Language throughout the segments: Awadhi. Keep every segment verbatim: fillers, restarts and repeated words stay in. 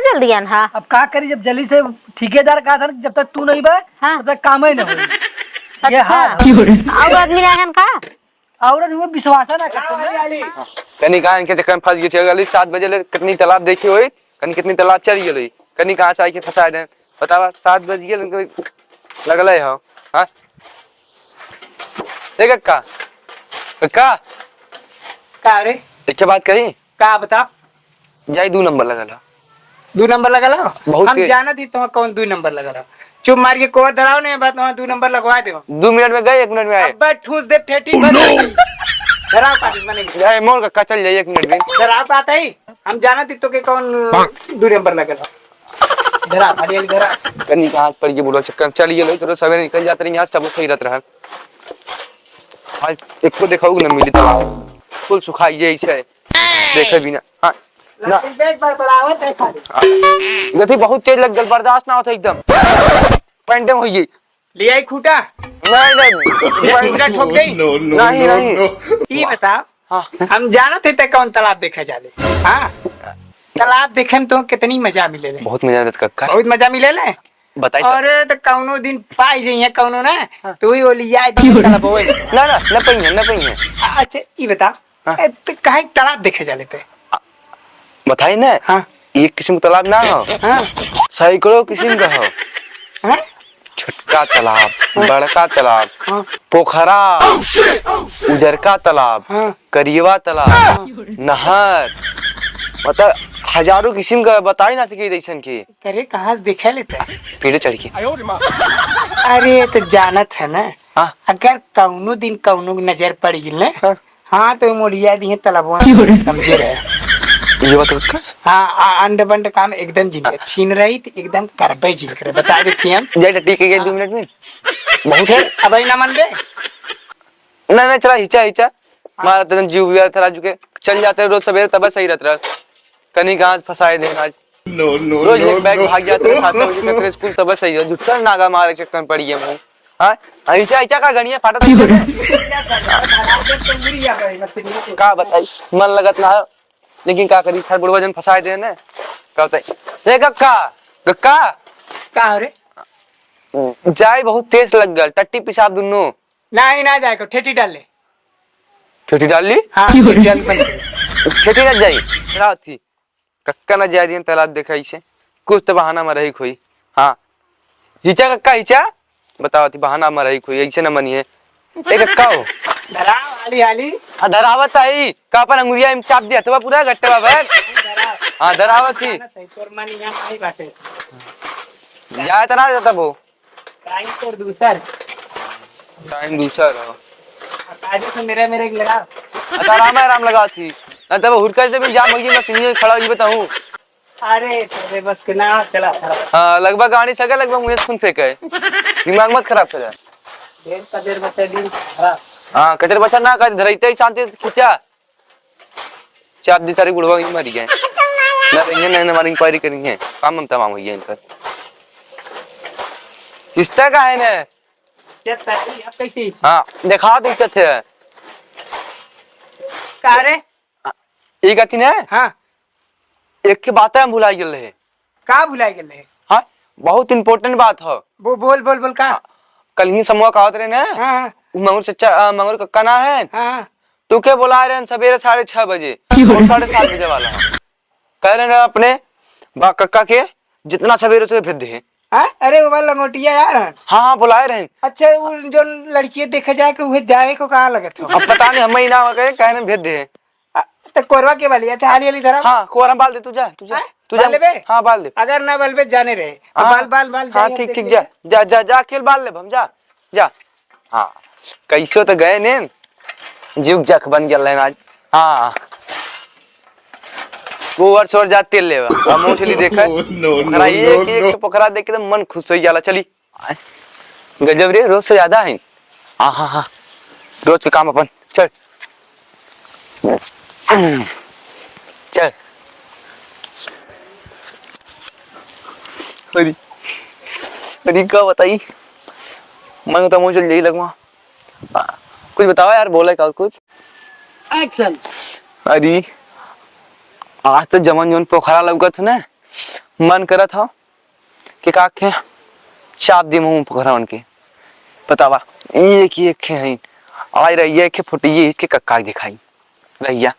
पेल दियन हा। अब का करी, जब जल्दी से ठेकेदार कहा था ना, जब तक तू नहीं बा, हाँ। तब तक काम ही ना होई। ये अच्छा। हाल है। और आदमी ना हन का? और वो विश्वास ना करते हैं। कनी कहाँ इनके चक्कर में फंस गई थी, अगली सात बजे ले कितनी तालाब देखी हुई, कनी कितनी तालाब चली गई, कनी कहाँ से आके फंसा दे। बतावा, सात बज गए, इनको लगले हो, हाँ? ए कक्का, कक्का, का रे? एक ठे बात कही? का बता? जाई दू नंबर लगल ह। दू नंबर लगल ह? बहुत हम तेज। जानत ही तो कौन दू नंबर लगल ह। चुप मार के कोर धराओ, नहीं बात वहाँ दू नंबर लगवा दे। दू मिनट में गए, एक मिनट में आए। अब्बे ठूस दे ठेठी बन जाई। धराओ पानी मने। जाए मोर कक्का, चल जाई एक मिनट में। धराओ पात ही। हम जानत ही तो के कौन दू नंबर लगल ह। धरा, हरियल धरा। कनी का हाथ पड़ के बुढ़वा चक्कर में चल गेलो, तो सवेरे निकल जात रही, यहाँ सब सही रहत रहा। आज एको देखाऊ न मिली तो कुल सुखाई गई से। देखे बिना। हाँ। ना। लाठी बैग पर बढ़ावत है खाली। गति बहुत तेज लग गल, बर्दाश्त ना होता एकदम। पैंटे में होइए। ले आई खूटा? नहीं, नहीं। ये खूटा ठोक गई? No, no, नहीं, no, नहीं। No। ई बता, हाँ। हम जानत है ते कौन तालाब देखे जाले। हाँ। तालाब देखे में तो कितनी मजा मिले ले। बहुत मजा मिले कक्का। बहुत मजा मिले ले। बताई तो। अरे तो कौनो दिन पाई जाइए कौनो ना, हाँ। तो वही ओलिया दिए तालाब होए। ना, ना, न पइहे, न पइहे। अच्छा, ई बता, हाँ। ए, त काहे तालाब देखे जाले ते? आ, बताई ना, हाँ। एक किस्म के तालाब ना हो, हाँ। सैकड़ों किस्म का हो। हाँ? छोटका तालाब, हाँ। बड़का तालाब, हाँ। पोखरा, उजरका तालाब, हाँ। करियवा तालाब, हाँ। नहर, मतलब हजारों किस्म का बताई ना सके जैसन की। अरे कहाँ से देखे लेते हैं? पेड़े चढ़ के। अरे तो जानत है ना, हाँ। अगर कौनो दिन कौनो नजर पड़ गई ना, हाँ। हाँ, तो मोड़िया दिए तलबवा में, समझे रहे। ये बात कक्का? हाँ, आ, अंड बंड काम एकदम जिन, छीन रही तो एकदम करबे जिन करे, बता देती हम। जाए टट्टी के गए दो मिनट में। बहुत फिर अब ही ना मन बे। ना, ना, चला, हिचा, हिचा। हाँ। मारा तो एकदम जीव भी थरा चुके। चल जाते रोज सवेरे, तब सही रहता। कनी गांज फंसाए देन आज। No, no, रोज no, लेके बैग no। भाग जाते हैं सात बजे तक स्कूल, तब सही है। झूठा नागा मारे चक्कर में पड़ी है मैं। हाँ? ऐसा, ऐसा का गणिया फाटत है? का बताई? मन लगत ना है। लेकिन का करी? हर बुढ़वा जन फंसाए दे ने। का बताई? ए कक्का, कक्का। का हो रे? जाए बहुत तेज लग गल, टट्टी पेशाब दुन्नो। नहीं, ना जाए को, ठेठी डाल ले। ठेठी डाल ली? हाँ, ठेठी डाल बन गई। ठेठी ना जाई। रात थी। कक्का ना जाए दियन तालाब देखा इसे। कुछ तो बहाना में रही खोई। हाँ। हिचा कक्का हिचा? बताओ थी बहाना में रही खोई, ऐसे ना मनिए। ए कक्का हो। धराव, हाली, हाली। हाँ, धरावत आई। का अपन अंगुरिया में चाप दिया, तो पूरा गट्टे बाबा। हाँ, धरावत थी। तोर मन यहाँ नहीं बाटे। जाए तो ना जाता वो। टाइम तोर दूसर। टाइम दूसर हो। अब कायदे से मेरे, मेरे के लगा। अच्छा, आराम है, आराम लगा थी। ना तब हुरका से भी जाम होगी, मैं सीढ़ी में खड़ा होगी बताऊँ। अरे, तेरे बस के ना चला, चला। हाँ, लगभग गाड़ी सके, लगभग मुझे खून फेंके। दिमाग मत खराब करे। देर का देर बचे दिन खराब। हाँ, कचर बचर ना कर, धरैते ही शांति से खींचा। चाप दी सारी बुढ़वा ही मरी गए। ना रही है, ना, ना हमारी इंक्वायरी करी है। काम हम तमाम हुई है इनका। किस्ता का है ना? चेक कर ली, अब कैसे ही? हाँ, देखा दे इज्जत है। का रे? एक अथी ने? हाँ। एक के बात हम भुला गेल रहे। का भुला गेल रहे? हाँ, बहुत इंपॉर्टेंट बात हो। वो बोल, बोल, बोल का? हाँ, कल ही समूह का होत रहे ना? हाँ, हाँ। वो मंगरू चचा, अ, मंगरू कक्का ना है? हाँ, हाँ। तो के बोला रहे हैं सवेरे साढ़े छह बजे और साढ़े सात बजे वाला है। कह रहे हैं अपने बा कक्का के जितना सवेरे से भेज दे। हाँ? अरे वो वाला लंगोटिया यार। हाँ, हाँ, बुलाए रहे। अच्छा, वो जो लड़की देखे जाए के उहे जाए को कहाँ लगत हो? अब पता नहीं, हम ही ना हो गए, कह रहे हैं भेज दे। आ, तो कोरवा के वाली, अच्छा, हाली हाली धरा। हाँ, कोरवा बाल दे, तू जा, तू जा, हाँ? तू जा। बाल लेबे? हाँ, बाल दे। अगर ना बाल बे, जाने रहे। तो हाँ, बाल, बाल, बाल हाँ, जाए, ठीक, देख ठीक, ले। जा, जा, जा, जा, अकेल बाल ले, हम जा, जा। हाँ, कैसो तो गए ने, जुग जख बन गया लेन आज। हाँ, वो वर्ष और जा तेल लेवा, हम मूंगफली देखे। No, no, पोखरा, no, एक, एक no। पोखरा देख के तो मन खुश हो जाला। चली। गजब रे, रोज से ज्यादा है। हाँ, हाँ, हाँ। रोज के काम अपन। चल। चल। अरे, अरे, का बताई? मैं तो मुझे यही लगवा। आ, कुछ बतावा यार, बोले का कुछ? Action। अरे, आज तो जवन जवन पोखरा लौकत है ना, मन करत ह कि का खे चाप दी मुंह पोखरवन के। बतावा, एक ही एक खे हईन। आय रहिया एक खे फोटो ये इसके कक्का के दिखाई। रहिया।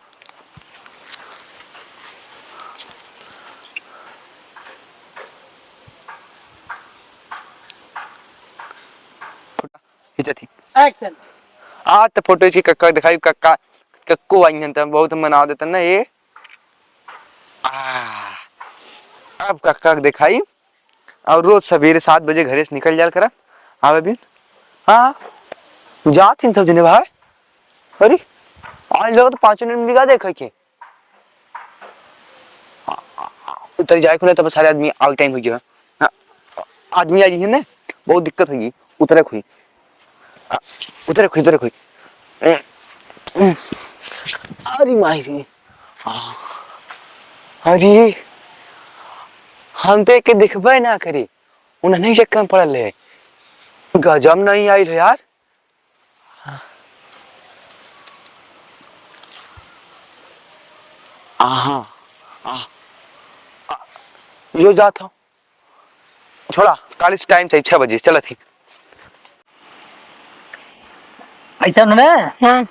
खींचत ही। Action। आज त फोटो इसके कक्का के दिखाई, कक्का, कक्को आई हन त बहुत मना देतन ना ये। आ, अब कक्का के देखाई, और रोज सवेरे सात बजे घरे से निकल जाल करा। आवे बिन, हाँ, जात हिन सब जने भाई। अरे, आज लोग तो पाँच मिनट बिगा देखे के। उतर जाए खुले तब सारे आदमी आवे टाइम हो गया। हाँ, आदमी आ रही है ना, बहुत दिक्कत होगी। उतरे खुई, आ, उतरे खुई, उतरे खुई। अरे माई रे, आ, अरे, हम तो एके देखबे ना करी, उन्हें नहीं चक्कर में पड़ल है। गजब नहीं आइल है यार। आहा, आ, आ, यो जात हो। छोड़ा, काली से टाइम चाहिए छह बजे, चलत ही। ऐसा न ना, हाँ।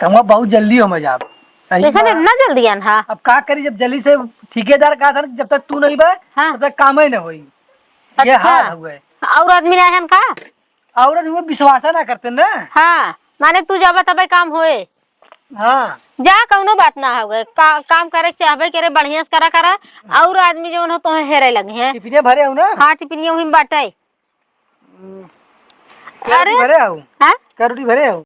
कमवा बहुत जल्दी हो मैं जाब। अरे कैसे बा- इतना जल्दी आन हा? अब का करी, जब जल्दी से ठेकेदार कहा था ना, जब तक तू नहीं बा, हाँ। तब तक काम ही ना होई। ये अच्छा। हाल हुआ है। और आदमी ना आए हन का? और वो विश्वास ना करते ना। हाँ, माने तू जाबा तबे काम होए। हाँ। जा, कौनो बात ना होए। का, काम करे के चाहबे करे, बढ़िया से करा, करा। और आदमी जौन हो, तोहे हेरे लगे हैं। टिफिने भरे हो ना? हाँ, टिफिनिया वहीं में बाटे। हम्म। कै अरे। रोटी भरे हो? हाँ? कै रोटी भरे हो?